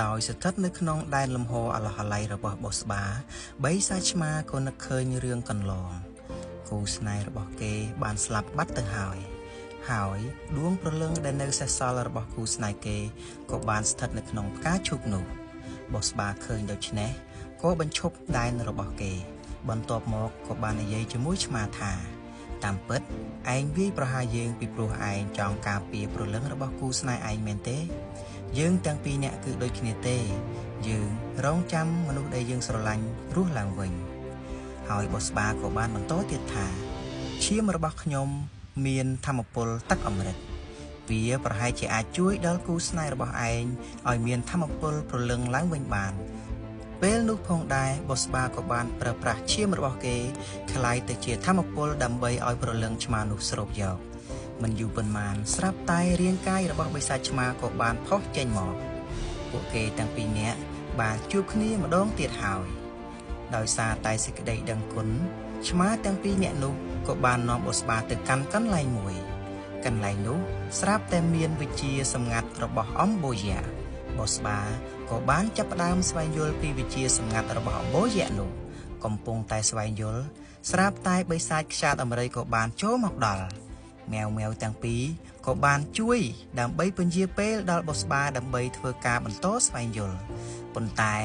ដោយស្ថិតនៅក្នុងដែនលំហអាឡោះអាល័យរបស់បុស្បាបិសាចឆ្មាក៏នឹកឃើញរឿងកន្លងគូស្នេហ៍របស់គេបានស្លាប់បាត់ទៅហើយហើយដួងព្រលឹងដែលនៅសេសសល់របស់គូស្នេហ៍គេក៏បានស្ថិតនៅក្នុងផ្កាឈូកនោះបុស្បាឃើញដូច្នេះក៏បញ្ឈប់ដែនរបស់គេបន្ទាប់មកក៏បាននិយាយជាមួយឆ្មាថាតាមពិតឯងវាយប្រហារយើងពីព្រោះឯងចង់ការពារព្រលឹងរបស់គូស្នេហ៍ឯងមែនទេយើងទាំងពីរនាក់គឺដូចគ្នាទេយើងរងចាំមនុស្សដែលយើងស្រឡាញ់រស់ឡើងវិញហើយបុស្បាក៏បានបន្តទៀតថាឈាមរបស់ខ្ញុំមានធម៌ពលទឹកអម្រឹតវាប្រហែលជាអាចជួយដល់គូស្នេហ៍របស់ឯងឲ្យមានធម៌ពលព្រលឹងឡើងវិញបានពេលនោះផងដែរបុស្បាក៏បានប្រើប្រាស់ឈាមរបស់គេក្លាយទៅជាធម៌ពលដើម្បីឲ្យព្រលឹងឆ្មានោះស្រូបយកមិនយូរប៉ុន្មានស្រាប់តែរាងកាយរបស់បិសាចឆ្មាក៏បានផុសចេញមកពួកគេទាំងពីរនាក់បានជួបគ្នាម្ដងទៀតហើយដោយសារតែសេចក្តីដឹងគុណឆ្មាទាំងពីរនាក់នោះក៏បាននាំបុស្បាទៅកាន់កន្លែងមួយកន្លែងនោះស្រាប់តែមានវិជ្ជាសម្ងាត់របស់អំបូយៈបុស្បាក៏បានចាប់ផ្ដើមស្វែងយល់ពីវិជ្ជាសម្ងាត់របស់អំបូយៈនោះកំពុងតែស្វែងយល់ស្រាប់តែបិសាចខ្យាតអមរិយក៏បានចូលមកដល់ម៉ែវម៉ែវទាំងពីរក៏បានជួយដើម្បីពន្យាពេលដល់បុស្បាដើម្បីធ្វើការបន្តស្វែងយល់ប៉ុន្តែ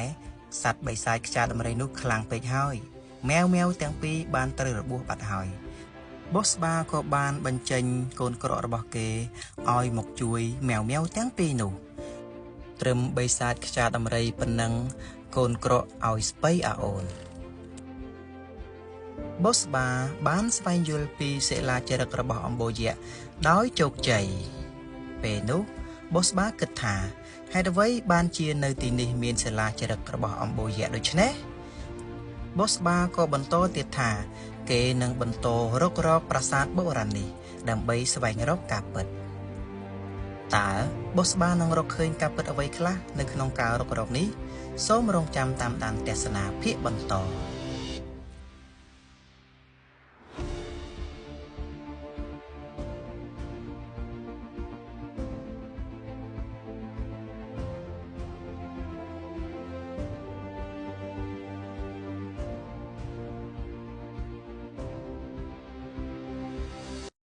សត្វបិសាចខ្យាតអមរិយនោះខ្លាំងពេកហើយម៉ែវម៉ែវទាំងពីរបានត្រូវរបួសបាត់ហើយបុស្បាក៏បានបញ្ចេញកូនក្រករបស់គេឲ្យមកជួយម៉ែវម៉ែវទាំងពីរនោះត្រឹមបិសាចខ្យាតអមរិយប៉ុណ្ណឹងកូនក្រកឲ្យស្បៃអាអូនបុស្បាបានស្វែងយល់ពីសិលាចារឹករបស់អំបូយៈដោយជោគជ័យពេលនោះបុស្បាគិតថាហេតុអ្វីបានជានៅទីនេះមានសិលាចារឹករបស់អំបូយៈដូច្នេះបុស្បាក៏បន្តទៀតថាគេនឹងបន្តរករកប្រាសាទបុរាណនេះដើម្បីស្វែងរកការពិតតើបុស្បានឹងរកឃើញការពិតអ្វីខ្លះនៅក្នុងការរករកនេះសូមរងចាំតាមដានទស្សនាភាគបន្ត។